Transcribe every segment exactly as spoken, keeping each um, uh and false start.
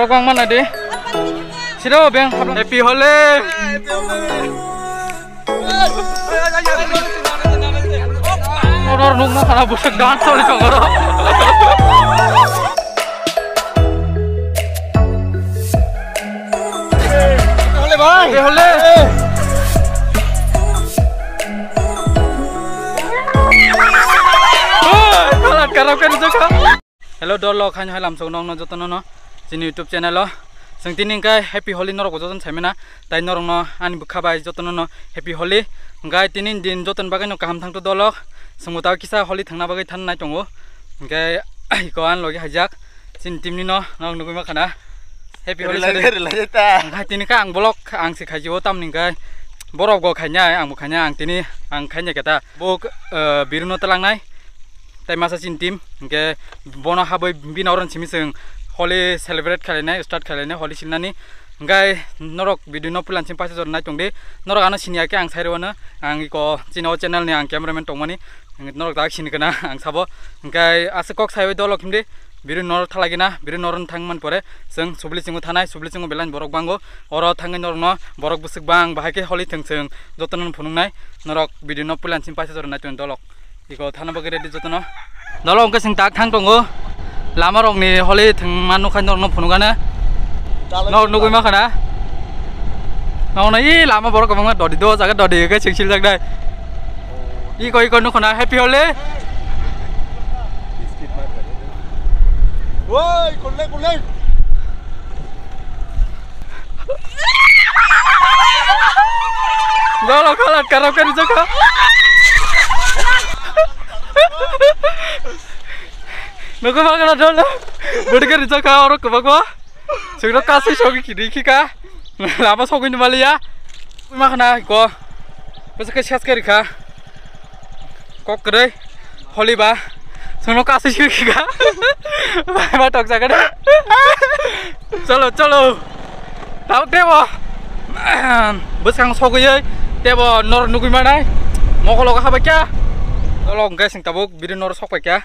Bang mana de. Siro beng. Happy Holi. Oror nuk mo khana busuk dance choli tong oro. Holi bhai. Happy Holi. Oi, kalat karap kari jaka. Hello, dol lok, haino hai lamsok nokno jotono no chini YouTube channel o. Chwng tini hwnkhe Happy Holi norok bo jotono saimana, tai norok no ani bwkha bai jotono no Happy Holi. Hwnkhe tini din jotono bagwi no kaham thangto dol lok. Chwngbo tao kisa Holi thangna bagwi thangnai tongo. Hwnkhe iko ani logi haijak chini team ni no norok nugwi mankha na. Happy Holi. Relai, sari. Relai ta. Hwnkhe tini khe ang vlog ang se khaijio tamni hwnkhe borok bo khainai ang bo khainai ang tini ang khainai khe ta. Bo, eh, Biru no twlangnai. Tai masa chini team, hwnkhe bono habwi bini oro simi chwng Holi celebrate khlainai, start khlainai Holi silnani. Hwnkhe norok video no puila simi paisa jora nai tongdi. Norok ano sini ya khe ang sai rwano, ang iko chini o channel ni ang cameraman tongmani. Norok dak sini kana ang sabo. Hwnkhe aswk kok saiwi dol lok himdi. Biru noro thalagina, biru noro thang man pore, chwng Subli chingo thanai, Subli chingo belai borok bango. Oro thangwi norokno borok bwswk bang bahai khe Holi thwng chwng jotono phunuknai. Norok video no puila simi paisa jora nai tongdi dol lok. Iko thana bagwi ready jotono. Dol lok hwnkhe chwng tak thang tongo. Lama rokni Holi thwngma nukha norokno phunukgana. Norok nugwi mankha na. Norokno i lama borok kwbangma dodi do jaga dodi hwnkhe chwng siljak dai. Iko iko nukha na Happy Holi. Woi, kulai kulai. Dol lok kalat karap khe rijak kha. Nukwi mankha na dol lok. Bwdwi khe rijak kha oro kwbangma. Chwngno kasui sogwi kiri khika. Lama sogwi ni maliya. Nukwi mankha na ko. Bwswk khe ses khe rikha. Kok kwrwi, Holi ba, chwngno kasui sui kha. Bai ma tok jaga de. Cholo, cholo. Tabuk tebo. Bwskang sogwi tebo nor nugwi manai. Mokolo habai kya. Cholo, hwnkhe chwng tabuk biri nor sok pai kya.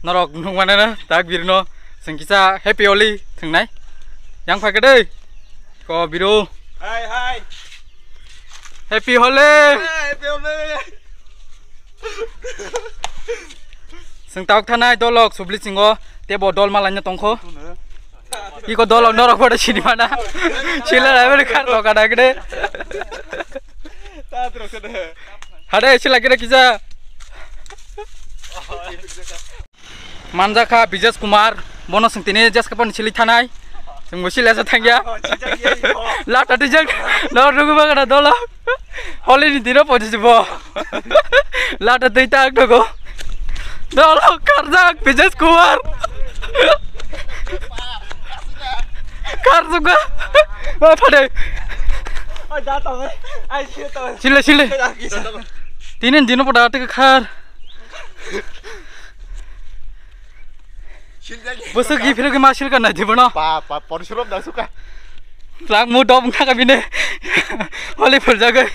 Norok nukmano tak birino chwng kisa Happy Holi thwngnai. Yang phai khe dei. Ko biru. Hai, hai. Happy Holi. Hai, Happy Holi. Chwng tabuk thanai dolok Subli chingo tebo dol malaina tongkho. Iko dolok norok bodo sini mana. Sila lai bani khar ko kada gede. Hade sila gede kisa. Manjakha Bijesh Kumar, bono chwng tini jeska pani sili thanai. Chwng bo sila sa thangya. Lata twijak, no rugu bagana dola. Holi ni dino podi jibo. Lata twi tak dogo. Dola karjak Bijesh Kumar. Karjuga. Ma phade. Oi, da to. Ai, sila to. Sila, sila. Tini dino pada tik khar. Bwswk giphirwgwi ma silka nai dibono. Pa, pa, porishrom da suka. Lang mu dom thaka bine. Holi phuljagwi.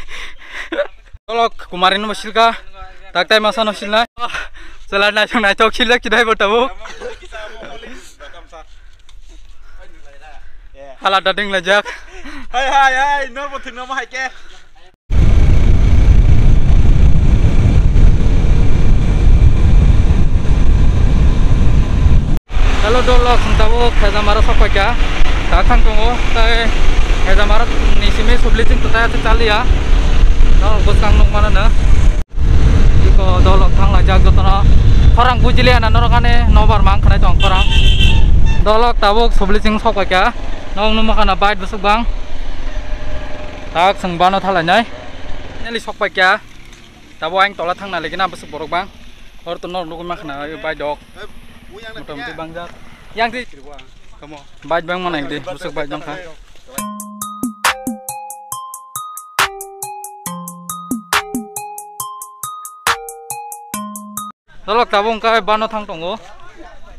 Tolok Kumari no silka. Tak tai masa no silnai. Sela nai thang nai tok siljak kidai bo tabuk. Hala dading lajak. Hai, hai, hai, nor bo thwngno ma hai khe. Hello, dolok, chwng tabuk Khejamaro sok paikha. Tak thang tongo, tei Khejamaro ni simi Subli chwng kwtai achuk chaliya. Norok bwskang nukmano no. Iko dolok thang laijak jotono. Khorang bujiliya na norok ani nobar mang khanai tong khorang. Dolok tabuk Subli chwng sok paikha. Nok numa khana bike bwswk bang. Tak chwng bano thalainai. Neli sok paikha. Tabo ang tola thangna lagi na bwswk borok bang. Hor to norok nugwi mankha na bai dok. Motamoti bangjak. Yang di. Bike bang mana di bwswk bike dong kha. Dolok tabuk wngkha bano thang tongo.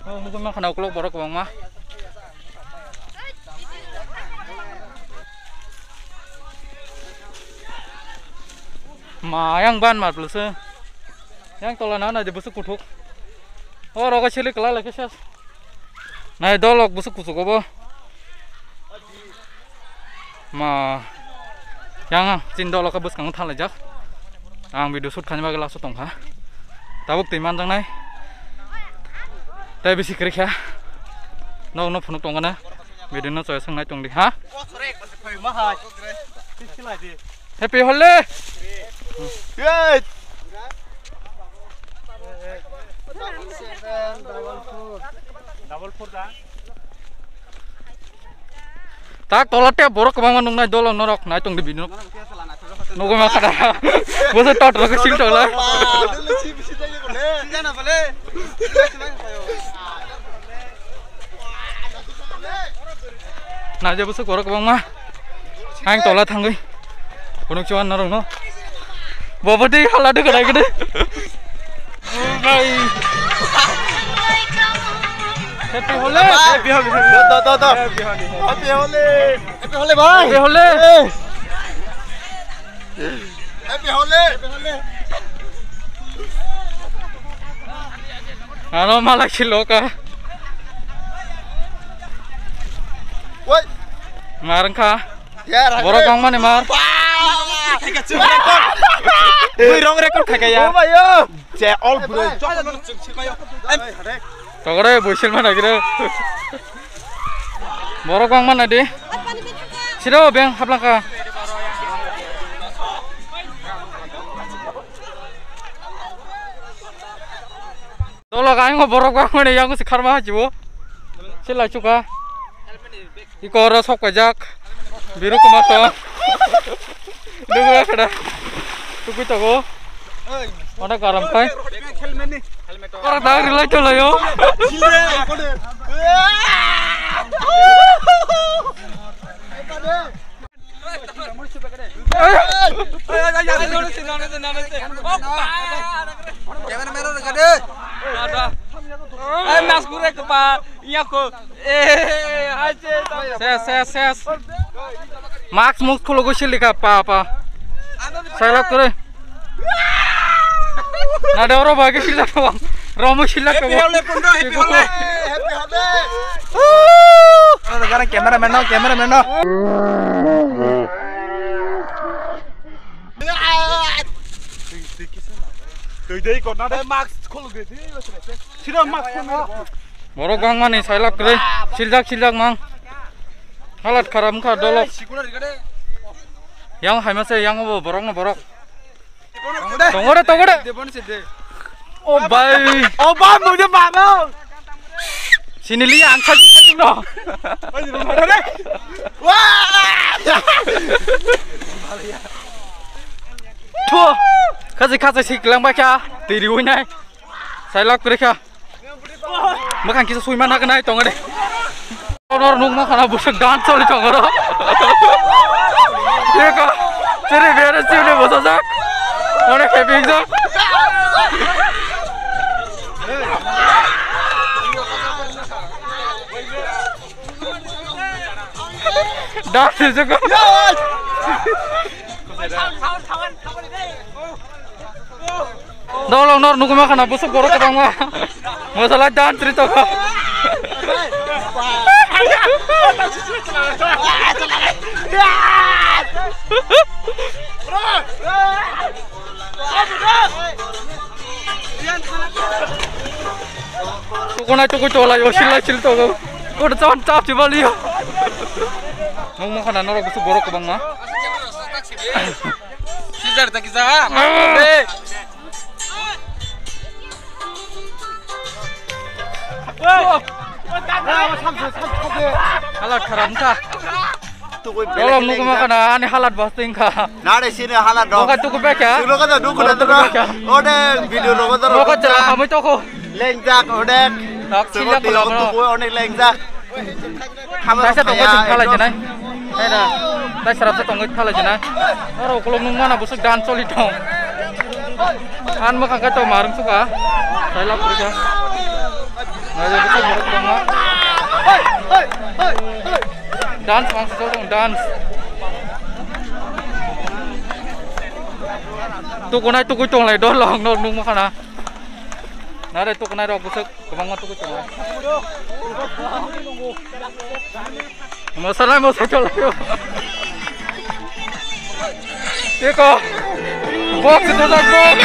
Oh, nugwi mankha na ukulok borok kwbangma. Ma yang ban mar pluswng. Yang tola na nai de bwswk kuthuk. O rogo sili kwlai lai khe ses. Nai dolok bwswk kuchuk obo. Ma, yang ang chin dolo khe bwskango thanglaijak. Ang video shoot khaina bagwi laso tongkha. Tabuk twi manjaknai. Tei bisi kwrwi kha. Nokno phunuk tongkha na. Video no choya swngnai tongdi ha. Happy Holi! Tak tola tei borok kwbangma nuknai dolo norok nai tongdi bini. Nugwi ma khada. Bosa tot rok sil tola. Naija bwswk borok kwbangma. Ang tola thangwi. Phunuk chuan norokno. Bobo tei hala dwkhwrai gede. Bhai. Happy Holi. Happy Holi. Do, do, do, do. Happy Holi. Happy Holi. Happy Holi, bhai. Happy Holi. Happy Holi. Aro malak si loka. Woi. Mar wngkha. Yar, borok hai. Wngmani mar. Wah! Record. Bui rong record khai kaya. Oh, bhai, oh. Je all bro. Togore buisil mana gire. Borok wngmana di. Siro beng hablangkha. Dolo kaingo borok wngmani yang si kharma hajibo. Silai chuka. Iko oro sok paijak. Biru kuma to. Dugu ya kada. Tukui togo. Onek garam khai. Oro dag rilai tolayo. Camera man, eh, mask muk khulugwi silikha pa pa. Sailak kwrwi. Nade oro bagwi silak tongo. Romo silak tongo. Happy Holi, Pundro, happy Holi. Oro gara camera man no, camera man no. Twi dei kok na de mask khulugwi. Siro mask khulugwi. Borok wngmani sailak kwrwi. Siljak siljak mang. Halat kharap wngkha dolok. Yang haima se yang obo borok no borok. Tongore tongore. O bai. O bai mujhe maro. Sinili ang sa no. Thu. Khasi khasi siklang ba kya. Tiri ui nai. Sailak kwrwi kha. Mwkhang kisa sui man hagnai tongo de. Honor nukma khana busuk dance choli tongo ro. Eko, chiri bere chiri bosajak. Onek happy jak. Dance sijak. Dolong nor nuguma khana busuk borok kwbangma. Mosalai dan tri toko. Tukunai tukui tolai o silai sil toko. Kodo chon chap chibaliyo. Mung mung khana norok busuk borok kwbangma. Sidar ta kisa. Halat kharap wngkha. Tugui belai belai nuguma khana ani halat bwswk wngkha. Nare sini halat dong. Boka tuku bekha. Sini kata dukhu na dukhu. Ode video rogo daro. Boka jela hamoi toko. Lengjak ode. Sini toko onek lengjak. Taisa tongkha chwng khalai jenai. Hai da. Taisa rap tongkha khalai jenai. Oro ukolog nung mana busuk dan choli tong. An mwkhang khe to marung suka. Sai lap rika. Nai busuk borok tongma. Dance mang sujak tong dance. Tukunai tukui tonglai dor long nok nung mwkhana. Nare tukunai rok busuk. Kwbangma tugui tongo. Mosalai mosai tolai. Eko. Box itu tak box.